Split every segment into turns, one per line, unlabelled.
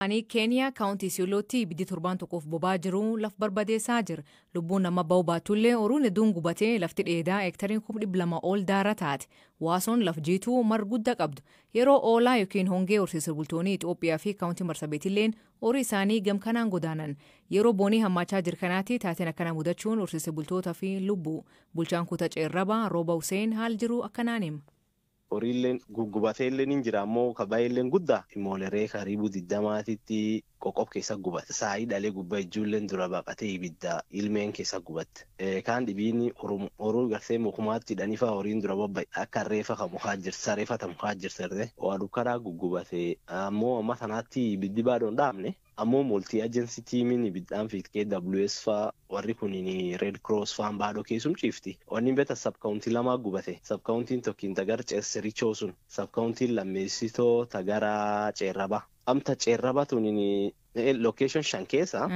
Ani Keeniyaa kaawuntii Isiyoolootti ibiddi torbaan tokkoof boba'aa jiru laf barbadeessaa jira. Lubbuun nama ba'uu baatullee horiin hedduun gubatee lafti dheedaa heektariin 200,000 ol daara taate. Waasoon laf jiituu mar guddaa qabdu. Yeroo oolaa yookiin hongee horsiise bultoonni Itoophiyaa fi kaawuntii Marsabeetilleen horii isaanii gamkanaan godaanan. Yeroo boonii hammaachaa jira kanaatti taateen akkana mudachuun horsiise bultootaa fi lubbuu. Bulchaan kutaa Ceerrabaa Rooba Huseen haal jiru akkanaan hima.
Horiilleen guggubateelleen hin jira, ammoo kabaayilleen guddaa imooleree karibu 20titti qoqqob keessa gubate. Saayii dhalee gubbaa ijoolleen dura baqatee ibidda ilmeen keessa gubatte. Kaan dhibiin horuu gartee mukumaatti hidhanii fa'aa horiin dura bobba'e. Akka reefa kan mukaa jirti, sareefa kan mukaa jirti. Waa dukkanaa guggubate, ammoo amma sanaatti ibiddi baadoon dhaabne. Ammoo multi agency teamiin ibiddaan fiit KWS faa, warri kunin Red Cross faan baadhoo keessum ciifti. Wanni beeta sub county lamaa gubate. Sub county tokkiin tagar Cerserichoo sun. Sub county lammeessitoo tagara Ceerraba. Amta Ceerraba tunin location shan keessa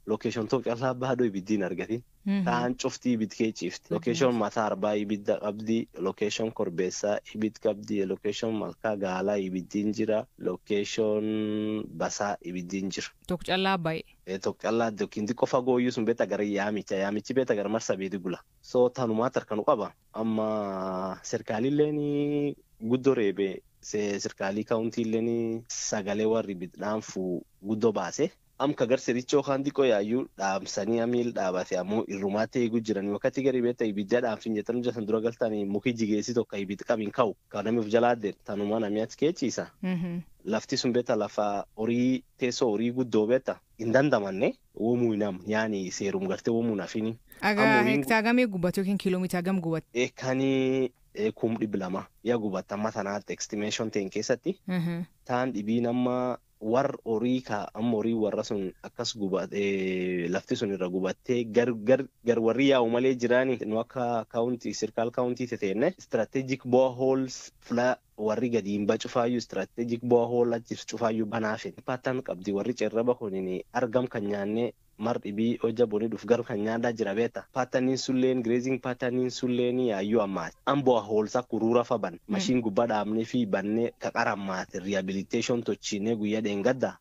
location tokko callaa baadhoo ibiddi hin argatin. Kaan cuftii ibid kee ciifti. Location mataa arbaa ibidda qabdi. Location korbeessaa ibid qabdi. Location malkaa gaalaa ibiddiin jira. Location basaa ibiddiin jira.
Tokko callaa ba'e.
Tokko callaa yookiin xiqqoo fagooyyuu sun beekta gara yaamicha. Yaamichi beekta gara Marsabeeti gula. So tanumaatti harka nu qaba. Amma serkaaliilleen guddoo reebee, serkaalii kaawuntiilleen sagalee warri ibiddaanfu guddoo baase. Am ka gar Serichoo kaan xiqqoo yaayyuu dhaamsanii amiil dhaabate, ammoo irrumaatti eeguu jiran. Wakkati gadi beekta ibidda dhaamsin jettan hojjetan dura galtanii muki jigeessi tokko ibidda qabin ka'u kan namni of jalaa addeen tanumaa namni achi keessiisa. Lafti sun beekta lafa horii, teessoo horii guddoo beekta hin dandamanne woomuu hinam yaani seerum gartee woomuu nafini.
Agaa hektaa gamii gubate yookiin kiiloomeetira gam gubate?
Kani 200,000 yaa gubatta amma sanaatti estimation ta'in keessatti. Taan dhibiin amma war horii ka amma horii warra sun akkas gubate, lafti sun irra gubattee gar gar gar warri yaa'u malee jiraani. Nu akka kaawuntii sirkaal kaawuntii teteenne strategic boreholes fula warri gadi hin bacufaayyuu strategic borehole achi cufaayyuu banaafe. Pattern qabdi warri Cerraba kunin argam kan nyaanne mar dhibii hojja bonii dhuf gar kan nyaadhaa jira beeta. Patterniin sulleen, grazing patterniin sulleen yaayyuu ammaati. An boreholes akka uruura faban mashiin gubbaa dhaabnee fi bannee kaqarammaati rehabilitation tochiinee guyyaa dheengadda.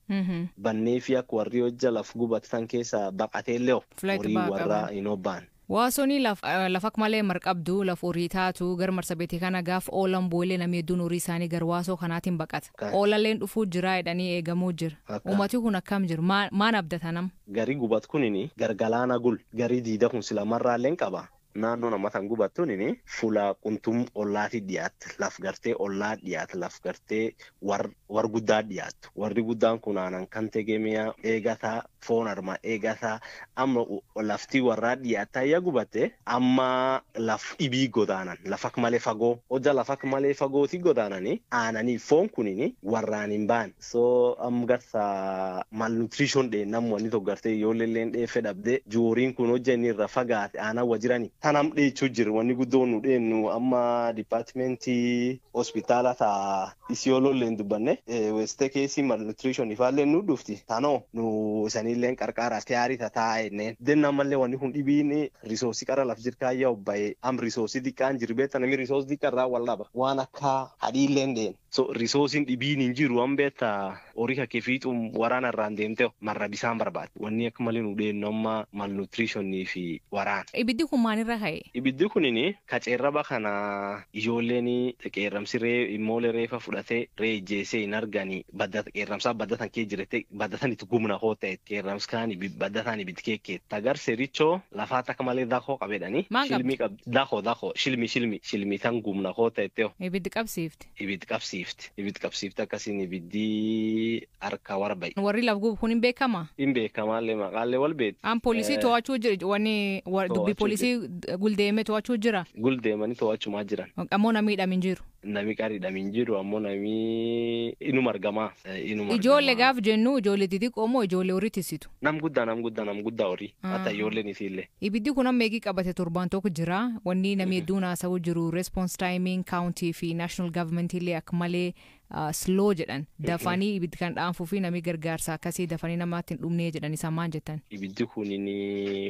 Bannee fi akka warri hojja laf gubatan keessa baqateellee horii warra hin obbaan.
Waasonii lafa akka malee marqabdu, laf horii taatu gara Marsabeetii kana gaaf oolan boolee namni hedduun horii isaanii gara Waasoo kanaatiin baqata. Oolalleen dhufuu jira jedhanii eegamuu jira. Uummati kun akkam jiru? Maan abdata nam?
Garii gubat kunini gargalaana gul garii diida kun sila marraalleen qaba. Naannoo nama tan gubattuunini fuula quntum ollaati dhiyaatti, laf gartee ollaa dhiyaatti, laf gartee war guddaa dhiyaattu. Warri guddaan kun aanan kan tegeemiyaa eegataa, foon arma eegataa. Amma lafti warraa dhiyaattaa yaa gubatte, amma laf dhibii godaanan, lafa akka malee fagoo hojja, lafa akka malee fagooti godaananii aananii foon kunini warraan hin baan. So am garsa malnutrition dheenam wanni tokko gartee yoo lelleen dheeffe dhabde jooriin kun hojja inni irra fagaate aanan wajjirani. Tanam dheechuu jiru wanni guddoo nu dheennu amma dipaartimentii hospitaala ta Isiyoololleen dubbanne weste keessi malnutrition ifaallee nu dhufti tanoo nu isanilleen qarqaara tiyaarii tataa jenneen. Denna ammallee wanni kun dhibiin resource qara laf jirkaayyaa obbaye am resource xiqqaan jiru beekta, namni resource xiqqarraa wal dhaba waan akka hadhiilleen dheen. So resourceiin dhibiin hin jiru an beekta horii kakkee fiixuun waraana irraan deemte marra bisaan barbaade. Wanni akka malee nu dheennu amma malnutritionii fi waraana.
Ibiddi kun maalirra ka'e?
Ibiddi kunini kaceerraba kana ijoolleen qeerramsi ree immoolee reefa fudhatee ree ijjeesee hin arganii badda qeerramsaa badda tan kee jirete, badda tan itti gumna koo ta'e qeerrams kaan badda tan ibiddi keekee. Tagar Serichoo lafaatti akka malee dakoo qabedhani. Shilmii qabdi dakoo dakoo shilmi shilmi shilmi tan gumna koo ta'e.
Ibiddi qabsiifti.
Ibiddi qabsiifti. Ibiddi qabsiifti, akkasiin ibiddi harka warba'i.
Warri laf gubu kun hin beekama?
Hin beekamaallee, maqaallee wal beekti.
An poolisii to'achuu jira, wanni dubbii poolisii guldeemee to'achuu jira.
Guldeemanii to'achumaa jiran.
Ammoo namni hidhame hin jiru.
Nami qara hidhame hin jiru, ammoo nami inuma argamaa.
Ijoollee gaaf jennu ijoollee xixiqqoo moo ijoollee horii tisitu?
Nam guddaa, nam guddaa, nam guddaa horii. Hatta ijoolleen isiillee.
Ibiddi kun amma eegii qabate torbaan tokko jira. Wanni namni hedduun haasa'uu jiru response timing county fi national government illee akka malee Slow jedhan dafanii ibiddi kan dhaanfuu fi namni gargaarsa akkasii dafanii namaatti hin dhumnee jedhan isaan maal jettan?
Ibiddi kun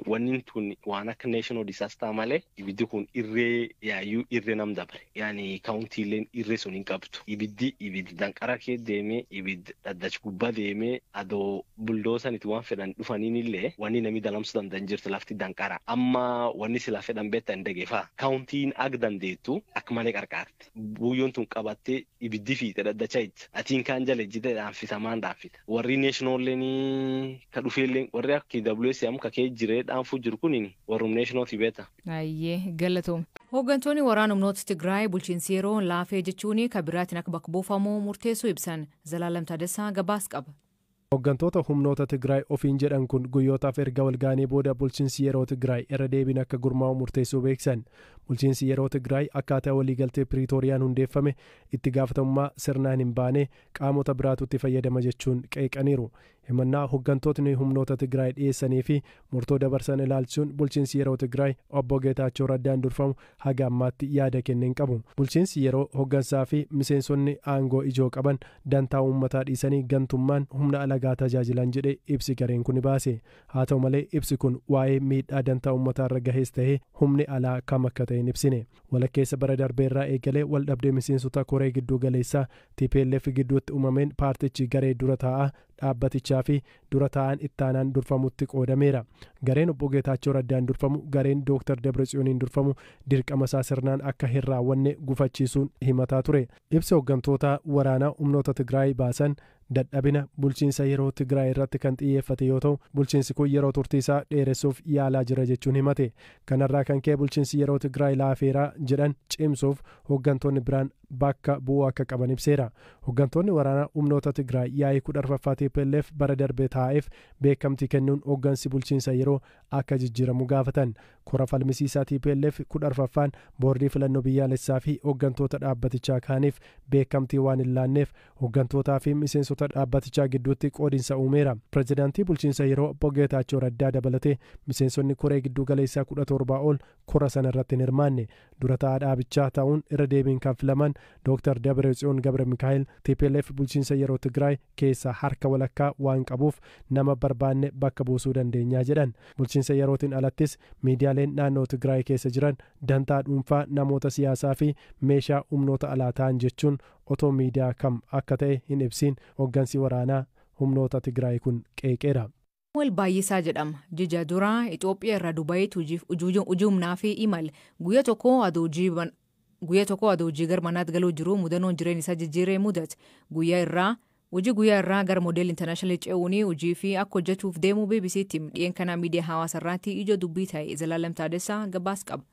wanni tun waan akka national disaster malee ibiddi kun irree yaayyuu irree nam dabre. Yaani kaawuntiileen irree sun hin qabdu. Ibiddi ibiddi danqara kee deemee, ibiddi dhaddacha gubbaa deemee, adoo buldoosanitti waan fedhan dhufaniin illee wanni namni dalamsuu danda'an jirtu, lafti danqara. Amma wanni sila fedhan beektan dageefaa. Kaawuntiin akka dandeettu akka malee qarqaarti. Buyyoon tun qabattee ibiddi fiixe dhaddacha itti. Atiin kaan jala ejjite dhaanfitamaan dhaanfita. Warri nationalleen ka dhufeelleen, warri akka KWS am ka kee jiree dhaanfuu jiru kunin warrum nationalti beeta.
Ayyee, galatoom. Hooggantoonni waraana humnoota Tigraay bulchiinsi yeroo laafee jechuun kan biraatiin akka bakka buufamu murteessuu ibsan. Zalaalam Taaddasaa gabaas qaba.
Hooggantoota humnoota Tigraay ofiin jedhan kun guyyootaaf erga walgaanii booda bulchiinsi yeroo Tigraay irra deebiin akka gurmaa'u murteessuu beeksisan. Bulchiinsi yeroo Tigraay akkaataa waliigaltee Piriitooriyaan hundeeffame itti gaafatamummaa sirnaan hin baane, qaamota biraatu itti fayyadama jechuun qeeqaniiru. Himannaa hooggantootni humnoota Tigraay dhiyeessanii fi murtoo dabarsan ilaalchisuun bulchiinsi yeroo Tigraay obbo Geetaachoo Raddaan durfamu haga ammaatti yaada kenneen qabu. Bulchiinsi yeroo hooggansaa fi miseensonni aangoo ijoo qaban dantaa uummataa dhiisanii gantummaan humna alagaa tajaajilan jedhe ibsi gareen kun baase. Haa ta'u malee, ibsi kun waa'ee miidhaa dantaa uummataa irra gahees ta'ee humni alaa kam akka ta'e hin ibsine. Walakkeessa bara darbeerraa eegalee wal dhabdee miseensota koree gidduu galeessaa TPLF gidduutti uumameen paartichi garee dura taa'aa dhaabbatichaa fi dura taa'an ittaanaan durfamutti qoodameera. Gareen obbo Geetaachoo Raddaan durfamu gareen Dooktar Dabratsiyooniin durfamu dirqama isaa sirnaan akka hin raawwanne gufachiisuun himataa ture. Ibsa hooggantoota waraanaa humnoota Tigraay baasan dadhabina bulchiinsa yeroo Tigraay irratti kan xiyyeeffate yoo ta'u, bulchiinsi kun yeroo turtii isaa dheeressuuf yaalaa jira jechuun himate. Kanarraa kan ka'e bulchiinsi yeroo Tigraay laafeeraa jedhan cimsuuf hooggantoonni biraan bakka bu'uu akka qaban ibseera. Hooggantoonni waraanaa humnoota Tigraay yaa'ii 14ffaa TPLF bara darbe taa'eef beekamtii kennuun hooggansi bulchiinsa yeroo akka jijjiiramu gaafatan. Kora falmisiisaa TPLF 14ffaan boordii filannoo biyyaalessaa fi hooggantoota dhaabbatichaa kaaniif beekamtii waan hin laanneef hooggantootaa fi miseensota dhaabbatichaa gidduutti qoodinsa uumeera. Pireezidaantii bulchiinsa yeroo obbo Geetaachoo Raddaa dabalatee miseensonni koree gidduu galeessaa 17 ol kora sana irratti hin hirmaanne. Dura taa'aa dhaabichaa ta'uun irra deebiin kan filaman Dr. Dabratsiyoon Gabra Mikaa'el TPLF bulchiinsa yeroo Tigraay keessaa harka walakkaa waan qabuuf nama barbaanne bakka buusuu dandeenyaa jedhan. Bulchiinsa yerootiin alattis miidiyaaleen naannoo Tigraay keessa jiran dantaa dhuunfaa namoota siyaasaa fi meeshaa humnoota alaa ta'an jechuun otoo miidiyaa kam akka ta'e hin ibsiin hooggansi waraanaa humnoota Tigraay kun qeeqeera.
Samuel Baay'isaa jedhama. Jija duraa Itoophiyaa irraa Dubaayiti hojii fi imal. Guyyaa tokko adoo hojii gara manaatti galuu jiru mudannoon jireenya isaa jijjiiree mudate. Guyyaa irraa hojii guyyaa irraa gara Model International ce'uun hojii fi akka hojjechuuf deemuu BBC'tti dhiyeen kana miidiyaa hawaasaa irratti ijoo dubbii ta'e. Zalaalam Taaddasaa gabaas qaba.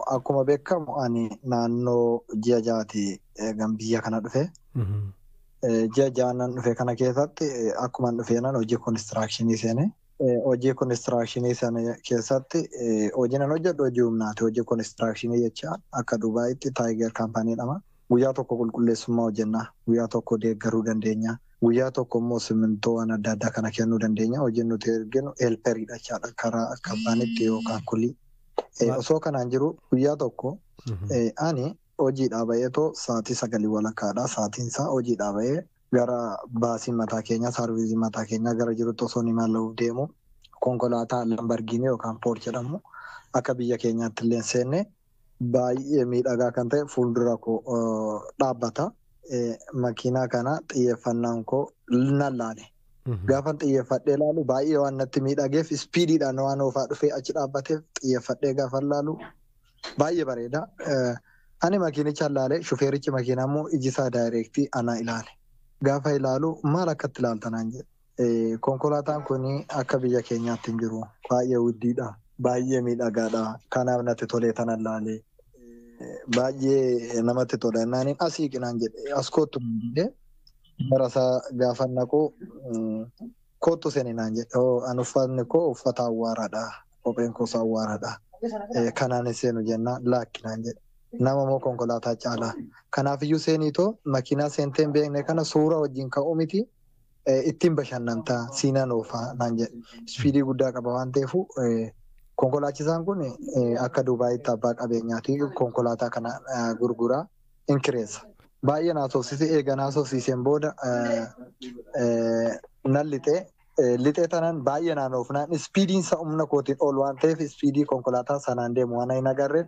Akkuma beekamu ani naannoo ji'a 6ti gan biyya kana dhufe. Ji'a 6nan dhufe kana keessatti akkuma dhufeenan hojii konistiraakshinii seene. Hojii konistiraakshinii sana keessatti hojii nan hojjedhu hojii humnaati. Hojii konistiraakshinii jecha akka Dubaayitti Tiger Company jedhama. Guyyaa tokko qulqulleessummaa hojjenna. Guyyaa tokko deeggaruu dandeenya. Guyyaa tokko immoo simintoo waan adda addaa kana kennuu dandeenya. Hojiin nuti erginu helperiidha jechaadha, karaa kaampaaniitti yookaan kulii. Osoo kanaan jiru guyyaa tokko ani hojiidhaa ba'eetoo sa'aatii 9:30dha. Sa'aatiin isaa hojiidhaa ba'ee gara baasii mataa keenyaa, saarvizii mataa keenyaa gara jirutti osoo imaluuf deemu konkolaataa Lamborghini yookaan Porsche jedhamu akka biyya keenyaatti illee seenne baay'ee miidhagaa kan ta'e fuuldura koo dhaabbata. Makiinaa kana xiyyeeffannaan koo nan laale. Gaafa xiyyeeffadhee ilaalu baay'ee waan natti miidhageef, ispiidiidhaan waan oofaa dhufee achi dhaabbateef, xiyyeeffadhee gaafa laalu baay'ee bareeda. Ani makiinicha ilaale, shufeerichi makiinaa immoo iji isaa daayireektii ana ilaale. Gaafa ilaalu maal akkatti ilaalta naan jedhe. Konkolaataan kun akka biyya keenyaatti hin jiru. Baay'ee guddiidha. Baay'ee miidhagaadha. Kanaaf natti tolee tanan ilaale. Baay'ee namatti tola. Naaniin asii qinaan jedhe, as kottu jedhe. Gara isaa gaafa naqu kottu seeni naan jedhe. Ani uffatni koo uffata awwaaraadha. Kopheen koos awwaaraadha. Kanaan seenu jennaan laakki naan jedhe. Nama moo konkolaataa caalaa. Kanaafiyyuu seeniitoo makiinaa seentee hin beekne kana suura wajjin ka'uu miti, ittiin bashannantaa, siinaan oofaa naan jedhe. Ispiidii guddaa qaba waan ta'eef konkolaachisaan kun akka Dubaayitti abbaa qabeenyaati, konkolaataa kana gurguraa hin kireessa. Baay'ee naasofsiise eega naasofsiiseen booda nan lixee. Lixee tanaan baay'ee naannoofnaan ispiidiin isaa humna kootiin ol waan ta'eef ispiidii konkolaataa sanaan deemu waan hin agarreef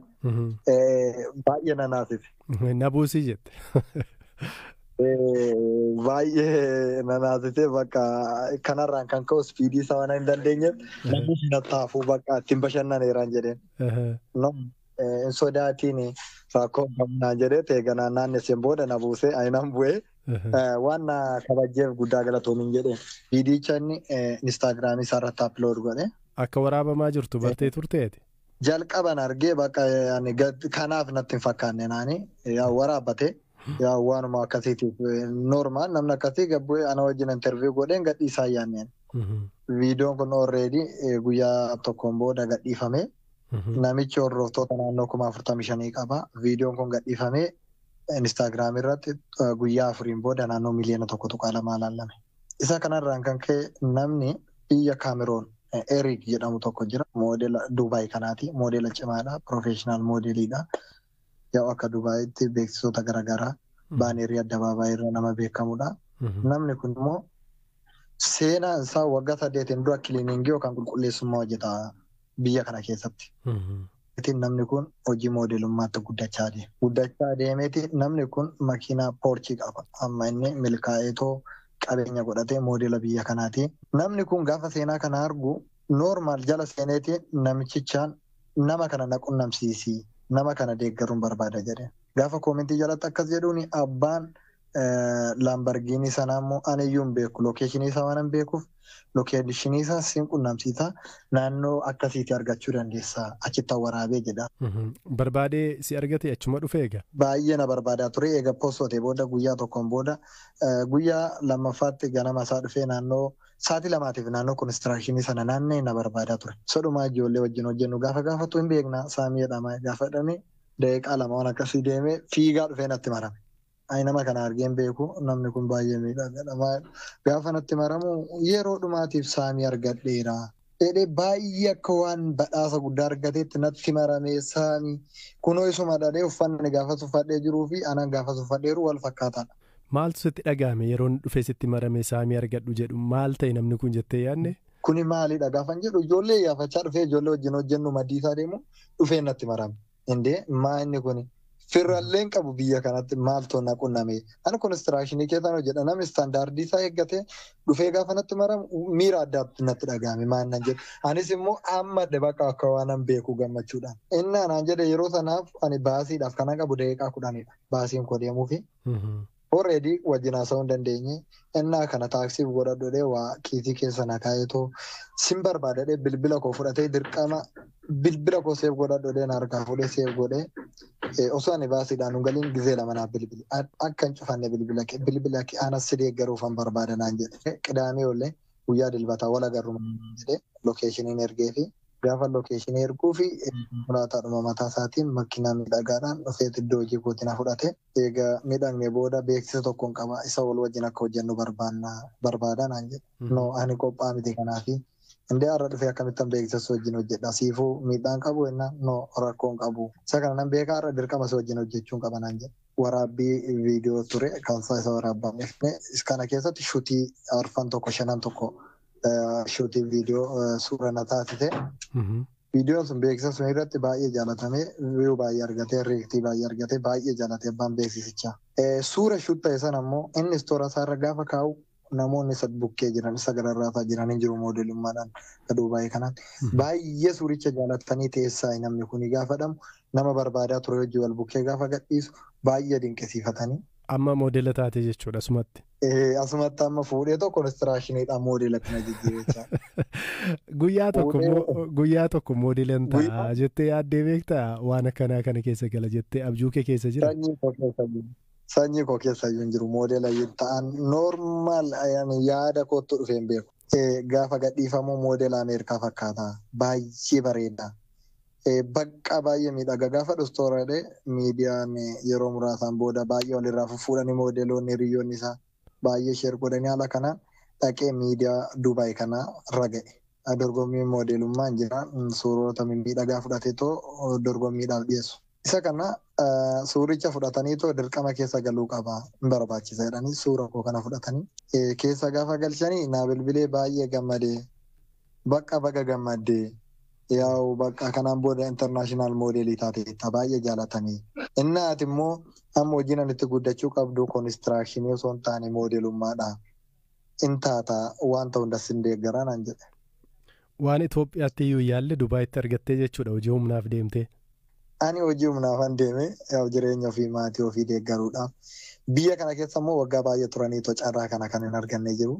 baay'ee na naasise.
Na buusii jette.
Baay'ee na naasise bakka kanarraan kan ka'u ispiidii isaa waan hin dandeenyeef namni nattaafuu bakka ittiin bashannaneeraan jedheen. Hin sodaatiin rakkoo qabnaan jedhee eeganaan naannesseen booda na buusee ayinan bu'ee. Waan na kabajjeef guddaa galatoomin jedheen. Viidiyicha inni Instaagiraamii isaarratti aplood godhe.
Akka waraabamaa jirtu bartee turteeti?
Jalqaban argee bakka kanaaf natti hin fakkaanne naani waraabbate waanuma akkasiitiif normaal namni akkasii gabbu'ee ana wajjin interviiyuu godheen gadhiisaa yaanneen. Viidiyoon kun already guyyaa tokkoon booda gadhiifame. Namichi hordoftoota naannoo 45,000 qaba. Viidiyoon kun gadhiifamee Instaagiraam irratti guyyaa 4 booda naannoo miliyoona 1.2 ilaalame. Isa kanarraan kan ka'e namni biyya Kaameroon Eric jedhamu tokko jira. Moodela Dubaay kanaati. Moodela cimaadha. Profeeshinaal moodeliidha. Yaa'u akka Dubaayitti beeksisoota garaagaraa baanerii addabaabaayii irra nama beekamudha. Namni kun immoo seenaan isaa waggaa 8 dura kiliiningii yookaan qulqulleessummaa hojjeta biyya kana keessatti. Namni kun hojii moodelummaatti guddachaa adeema. Guddachaa adeemeeti namni kun makiinaa poorchii qaba. Amma inni milkaa'eetoo qabeenya godhatee moodela biyya kanaati. Namni kun gaafa seenaa kana argu noormaal jala seeneeti namichichaan nama kana na qunnamsiisii nama kana deeggaruun barbaada jedhe. Gaafa koomentii jalatti akkas jedhuun abbaan Laambargiinii sanaa immoo ani iyyuu hin beeku lookeeshinii isaa waan hin beekuuf lookeeshinii isaa siin qunnamsiisa naannoo akkasiitii argachuu dandeessa achitti waraabee jedha.
Barbaadee si argate achuma dhufe eega?
Baay'ee na barbaadaa ture eega postootee booda guyyaa tokkoon booda guyyaa lammaffaatti ganama isaa dhufee naannoo sa'aatii 2 naannoo konistiraashinii sana naannee na barbaadaa ture. Sodhumaa ijoollee wajjin hojjennu gaafa gaafatu hin beekna saamii jedhama gaafa jedhame daqiiqaa 2 waan akkasii deemee fiigaa dhufee natti marame. Ani nama kana argeen beeku namni kun baay'ee miidhagaadha. Gaafa natti maramu yeroo dhumaatiif saamii argadheera. Dheedhee baay'ee akka waan badhaasa guddaa argateetti natti maramee saamii kunoo isuma dhadhee uffanni gaafa uffadhee jiruu fi anaan gaafa uffadheeru wal fakkaataadha.
Maaltu sitti dhagahame yeroon dhufee sitti marame saamii argadhu jedhu maal ta'e namni kun jettee yaadne?
Kuni maalidha gaafa jedhu ijoollee yaafachaa dhufee ijoollee wajjin hojjennu madiisaa deemu dhufee natti marame. Indee maa inni kuni? Firralleen qabu biyya kanatti maaltu na qunname. Ani konistiraashinii keessaan hojjedha. Namni istaandaardii isaa eeggatee dhufee gaafa natti maramu miira addaatti natti dhagahame maal nan jedhu. Anis immoo amma bakka akka waan an beeku gammachuudhaan. Inni anaan jedhe yeroo sanaaf ani baasiidhaaf kanan qabu daqiiqaa 10dha. Baasiin koo deemuufi. Already wajjin haasa'uu hin dandeenye. Innaa kana taaksiif godhadhu waa kiisii keessa na kaa'eetoo sin barbaadadhee bilbila koo fudhatee dirqama bilbila koo seef godhadhu na harkaa fuudhee seef godhee osoo ani baasiidhaan hin galiin gizee 2 naaf bilbile. Akka hin cufanne bilbila kee anas si deeggaruufan barbaada naan jedhe. Qidaamee ollee guyyaa dilbataa wal agarru jedhee lookeeshiniin ergee fi gaafa lookeeshinii erguu fi konkolaataadhuma mataa isaatiin makiinaa miidhagaadhaan dhufee iddoo hojii kootii na fudhate. Egaa miidhagne booda beeksisa tokkoon qaba isa wal wajjin akka hojjennu barbaada naan jedhe. No ani qophaa'aa miti kanaafi. Indee har'a dhufee akkamittan beeksisa wajjin hojjedha. Siifuu miidhaan qabu jennaan no rakkoon qabu. Isa kana nan beekaa har'a dirqama si wajjin hojjechuun qaba naan jedhe. Waraabbii viidiyoo ture kan isa waraabame. Kana keessatti shuutii 4 1 5 1 shuutii viidiyoo suura na taasise. Viidiyoon sun beeksisa sun irratti baay'ee jaalatamee viyuu baay'ee argatee reektii baay'ee argatee baay'ee jaalate abbaan beeksisichaa. Suura shuut ta'e sana immoo inni istoora isaarra gaafa kaa'u namoonni isa bukkee jiran isa gararraataa jiran hin jiru moodelummaadhaan Dubaayii kanaan. Baay'ee suuricha jaalatanii teessaa namni kun gaafa dhamu nama barbaadaa ture hojii wal bukkee gaafa gadhiisu baay'ee dinqisiifatanii.
Amma moodela taate jechuudha asumatti.
Asumatti amma fuudhee tokko konistiraashiniidhaan moodela kana jijjiirrechaa.
Guyyaa tokko moodelan ta'a jettee yaaddee beektaa waan akkanaa kana keessa gala jettee abjuu kee keessa jira?
Sanyii koo keessa iyyuu hin jiru moodela ta'an noormaal yaada kootu dhufee hin beeku. Gaafa gadhiifamu moodela Ameerikaa fakkaata. Baay'ee bareeda. Bakka baay'ee miidhaga. Gaafa dhustooradhe miidiyaan yeroo muraasaan booda baay'ee walirraa fuffuudhanii moodeloonni hiriyoonni isaa baay'ee sheer godhanii haala kanaan dhaqee miidiyaa Dubaay kana raga'e. Dorgommii moodelummaan jira. Suurota mimmiidhagaa fudhatee too dorgommiidhaaf dhiyeessu. Isa kana suuricha fudhataniitoo dirqama keessa galuu qaba hin barbaachisa jedhanii suura koo kana fudhatanii keessa gaafa galchanii naa bilbilee baay'ee gammadee bakka baga gammaddee yaa'u bakka kanaan booda intarnaashinaal moodeelii taateetta baay'ee jaalatamee. Inni ati immoo amma hojiin ani itti guddachuu qabdu koonistiraakshini osoo hin taane moodeelummaadha. In taata wanta hundas hin deeggaraa naan jedhe.
Waan Itoophiyaatti iyyuu yaalle Dubaayitti argattee jechuudha hojii humnaaf deemtee.
Ani hojii humnaafan deeme jireenya ofii maatii ofii deeggaruudhaaf. Biyya kana keessa immoo waggaa baay'ee turanii carraa kana kan hin arganne jiru.